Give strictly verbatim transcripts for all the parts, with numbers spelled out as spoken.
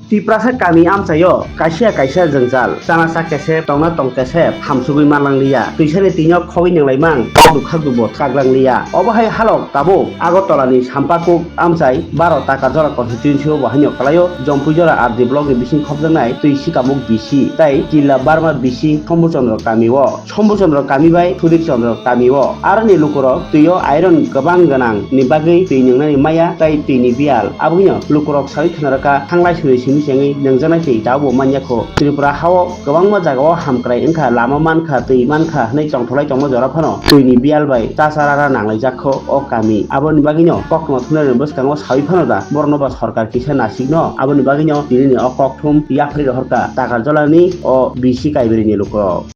Tiprasa kami amchaio kaisa kaisa jwngjal, chana cha kesep, tongna tong kesep, hamsugwi manlangliya, twisani tino khogwi nenglaimang, khakdu khakdu bo kaglangliya. Obo hai halok tabuk Agartala ni Sampakuk amchai baro Takarjala constituency o bo haino kwlaio, Jompuijora R D block ni bising khopjaknai twi sikamuk B C tei Killa Barma B C Sombuchondro kami o. Sombuchondro kami bai Sudik Chondro kami o. Aroni lukurok twi o iron kwbang gwnang ni bagwi twi nwngnani maya tei twi ni biyal. Aboni lukurok sawi khna rwkha, thanglai suri simi chengwi nwngjaknai twi tabukbo manya kho. Tripura hao kwbangma jagao hamkrai wngkha, lama mankha, twi mankha hwnwi chongtholai tongma jora phano twi ni biyal bai ta cha rara nanglaijak kho o kami. Aboni bagwino koktwma thumnairokni bwskango sawi phano da borokno ba sorkar kisa nasikno. Aboni bagwino tinini o kokthum yapharwi rohorkha Takarjalani o B C Kaiberini lukurok.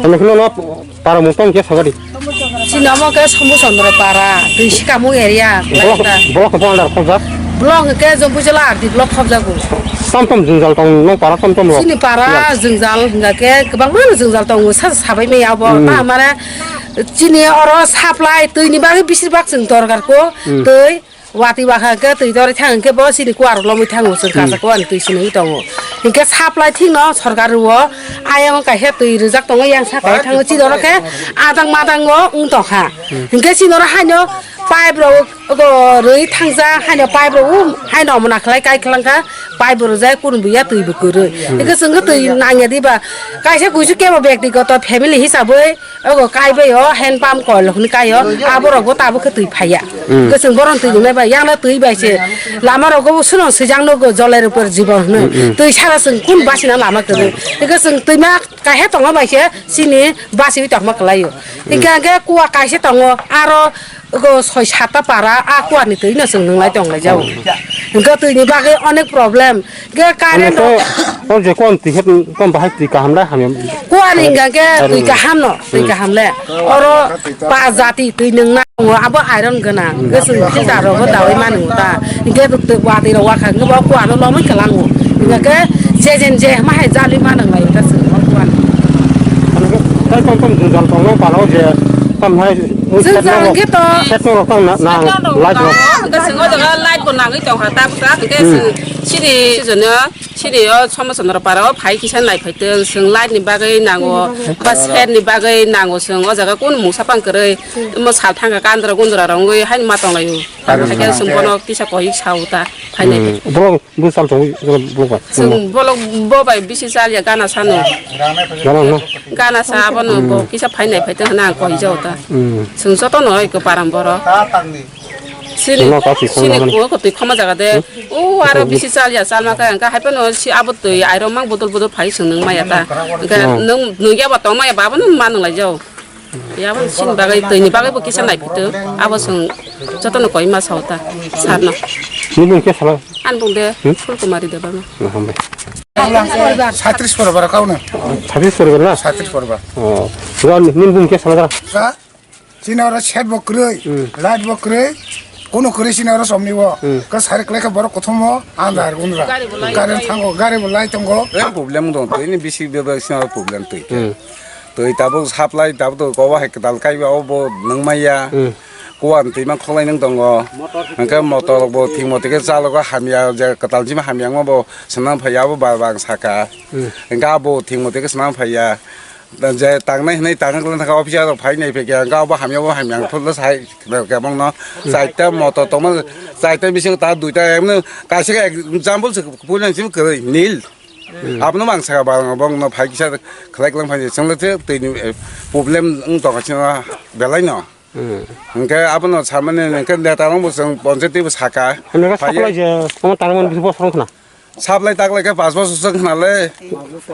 Ano kheno no para mung tong khe sagadi. Chini omo khe Sombuchondro para, twi sikamung area, Block, khlaijak. Block ko pondar khobjak. Block ke Jompuijala R D block khobjago. Tam tam jwngjal tong no para tam tam rok. Chini para jwngjal hingga khe kwbangma jwngjal tongo, sa sabai maya abo. Hmm. Ta mane chini oro supply twi ni bagwi bisir bak chwng dorkar kho, Hmm. twi Watwi wakha hwnkhe twi dorwi thang hwnkhe bo chini kuarok lomwi thango, chwng Hmm. kasa kuani twi sinwi tongo. Hinkhe supply thikno sorkar rwo, ayang kaisa twi rijak tongo, yang saka thango, chini oro khe adang madango wng tongkha. Hmm. Hinkhe chini oro haino pipe rok ogo rwi thangjak, haino pipe rok um, haino omo nakhlai kai khlangkha, pipe bo rwjak, kunu buya twi bo kwrwi. Hmm. Hinkhe chwng khe twi nangya diba, kaisa kuisu kebo bektigoto family hisabwi, Ogo kaibai o hand pump kol hwnwi kai o, aborok bo tabuk khe twi phaiya. Mm. Hwnkhe chwng bohrok twi nwngnai bai, yang no twi bai se lama rogo bo swino swijak nogo jolai rok por jibon hwnwi. Mm, mm. Twi sara chwng kun basina lama kwrwi. Hwnkhe chwng twima kaiha tongo bai se chini basiwi tongma kwlai o. Hwnkhe Mm. hwnkhe kuwa kaisa tongo, aro ogo soi satta para a kuwa ni twi no chwng nwnglai tonglai jao. Hwnkhe twi ni bagwi onek problem. Ge current Ano rok. Ko, o je kon twi khe, kon bahai twi kaham le hamya. Kuani hingga ge Iron. Twi kaham no, twi Hmm. kaham le. Oro pa jati twi nung na, abo iron gwnang. Hmm. Ge sung filter rok bo dawi manu ta. Ge twi watwi rok wakha, ge bo kuano lomwi kalango. Hingga ge je jen je ma hai jali manang lai ta sung kuan. Ano ge, tai kon kon jal tong no palo je, tam hai, Jwng jal hwnkhe to. Set rok tang na, na, light rok. Hwnkhe sung o jaga light bo nangwi tong kha, ta bwsa hwnkhe Hmm. sung sini jono. Sini o Sombuchondro para o phai kisa nai phai tong, chwng light ni bagwi nango, ba set ni bagwi nango chwng o jaga kunu mungsa pang kwrwi, omo sal thangkha kandra gundra rok wngwi haino ma tong lai o. Haikhe chwng bono kisa koi sa o ta phainai. Hmm. Bolong bwsal tong bolong bai. Chwng bolong bo bai bisi chal ya gana sano. Gana no. Gana sa abono bo Hmm. kisa phainai phai tong hwnwi ang koi ja o ta. Hmm. Chwng jotono oi kwparam borok. Chini, Chwngno kachi chini khongna kuo kotwi khoma jaga de. Hmm? O aro bisi chal ya, chalma khe hwnkhe hai phano si abo twi airok mang bodol bodol phai chwng nung maya ta. Hwnkhe Hmm. nung, nung ya ba tong maya ba, abono ma nung lai jao. Ya ba chini bagwi twi ni bagwi bo kisa nai phito. Abo chwng jotono koi ma sao ta. Sarno. Ni bung khe sala? An bung de Hmm? Phulkumari Debbarma. Na hambai. Satris poribar kauna. Satris poribar na? Satris poribar. Oh. Ro ni bung khe sala dara? Sa? Chini oro set bo kwrwi, Hmm. light bo kwrwi, kuno kwrwi chini oro somni bo. Hmm. Ka sari kwlai kha borok kothom o andar gunra. Current thango, gari bo light tongo. Eh, problem dong, twi ni bisi bebak sini oro problem twi. Hmm. Twi tabuk supply tabuk to kowa hai kwtal kai ba obo nung maya. Hmm. Kuwa twi ma kholai nung tongo. Hwnkhe motor bo thik motor khe chalogo hamya je kwtal jima hamya wngma bo swnam phaiya abo bar bang saka. Hmm. Hwnkhe abo thik motor khe swnam phaiya. Je tangnai hwnwi tangna kwlwng thangkha, officer rok phai nai phai khe, hwnkhe abo hamya, bo hamya, ang phulno sai khe bongno. Chaita moto tongma, chaita bising ta duita, emno kaisa khe example se puila simi kwrwi, nil. Hmm. Abono mang saka ba, bongno phai kisa khlai kwlwng phai, chwngno twi twi ni, eh, problem wng tongkha chwngno belai no. Hmm. Hwnkhe abono samani hwnkhe neta rok bo chwng ponchayat twi bo saka. Hwnwi khe phai supply je, omo tarmani bithi bosong khna. Supply taklai khe pash bosor se khna le.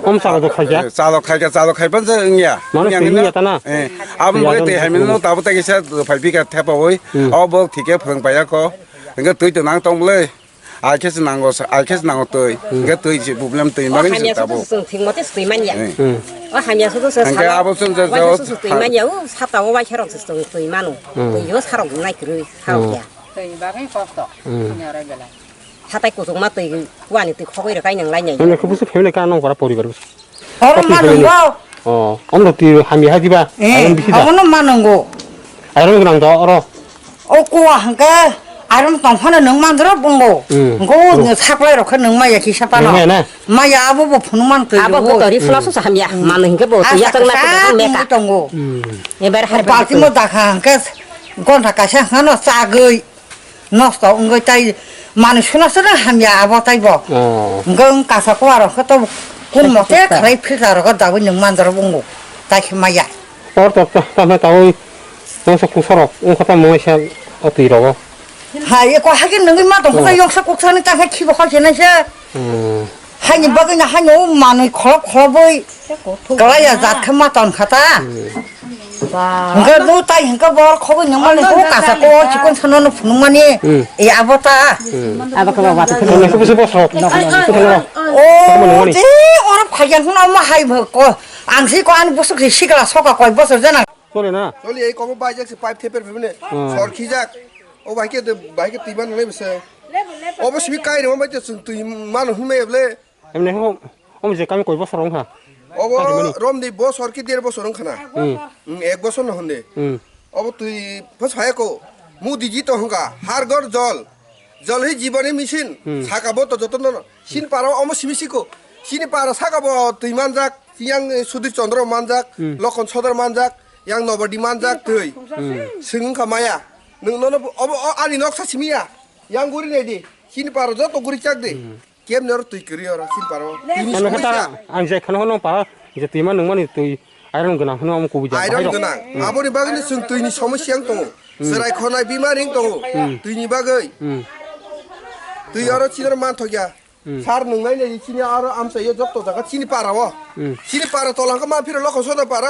Kom chalo do khaikha? Eh, chalo khaikha, chalo khaipan se wngya. Mano Wngya twi hino? Wngya ta na? Eh, aboni Wngya bagwi twi to haimino wngya. Tabo tei kisa phai phika thepa oi. Hmm. O bo thike phwrwng paiya ko. Hwnkhe twi to nang tong le. Ai khe se nango, ai khe se nango twi. Hmm. Hwnkhe twi se problem twi O bagwi se hamya tabo. Sudu se chwng thwngmo tei se twi manya. Eh. Hmm. O hamya sudu se Hwnkhe salo. Abo chwng je Waisa jo susu twi manya, o sapta o waisa rok se chwng twi mano. Hmm. Twi o sarok nai kwrwi, sarok Hmm. ya. Twi bagwi kokto. Hmm. Hamya oro belai. Hatai kuchukma twi kuani twi khogwi rwkha nang lai nai. Nang khe busu family ka nang para poribar busu. Oro Happy ma family. Nungo. Oh, omno twi hamya ha diba? Eh, Iron bisi da? Omono ma nungo. Iron gwnang da oro. O kuwa hangke Arum tongphano nwng mandro bongo. Hmm. Go saklai rokhe nwng maya kisa pano. Nwng maya na? Maya abo bo phunuk man twi. Abo bo tori phula so hamya. Hmm. Manu hingke bo ya tong na tongo. Hmm. Ebar hai balti mo dakha hangke gonta kaisa hano chagwi. Nosto wngwi tai manwi suna suna hamya abo taibo. Oh. Hwnkhe wng kasa kuarok khe to kun mote khlai filter rok dawi nwng manjaro wngkuk tai khe maya. Or to to tamo tawi mangsa kusarok wngkha tamo waisa o twi rogo. Hai eko hake nwngwi ma tongkha. Oh. Yoksa kuksani ta khe khibo khol se naisa. Hmm. Haini bagwi no haino manwi kholob kholobwi kwlaiya jat khe ma tong kha ta. Hmm. Hwnkhe bo tai hwnkhe bo khobwi nungmani bo kasa ko chikon sano no phunukmani. Hmm. E abo ta. Hmm. Abo khe ba wata phunuk. Nokho bisi bosrok. Nokho bisi bosrok. O je oro phaiya hwnna ma hai ko ang si ko ani bosok si sikla soka koi bosor jana. Chole na? Chole, ei kobo baijak se pipe theper phebene. Hmm. Sor khijak. O bai khe de, bai khe twi man nai bese. Obo simi kai rema bai te chwng twi man hwnmai ble. Emne ho, om je kami koi bosor wngkha? Obo romdi bosor ki der bosor wngkha na. Hmm. Hmm, ek bosor no hwnde. Hmm. Obo twi phas phai ko. Modi ji to hwnka, har ghar jal. Jal hi jibani mission. Hmm. Saka bo to joto no. Sin paro omo simi siko. Sini paro saka bo twi manjak. Yang Sudhir Chandra manjak, hmm, Lokhan Sodar manjak, yang Nobadi manjak twi. Hmm. Swng wngkha maya. Nwng nono bo-, obo, o, ani noksa simi ya. Yang guri nai di. Sini paro joto guri chak di. Hmm. Kemne oro twi kwrwi oro, sini paro. Twi ni. Ano somosya. Khe tara, ang je khana hono para, je twi ma nung mani twi iron gwnang hono omo kubui jang. Iron gwnang. Hmm. Aboni bagwi no chwng twi ni somosya wng tongo. Hmm. Chwrai khonai bimari wng tongo. Hmm. Twi ni bagwi. Hmm. Twi oro chini oro man thok ya. Hmm. Sar nung nai nai chini aro amsa yo jokto jaga chini para o. Hmm. Chini para tola hwnkhe ma phiro Lokhan Sodar para.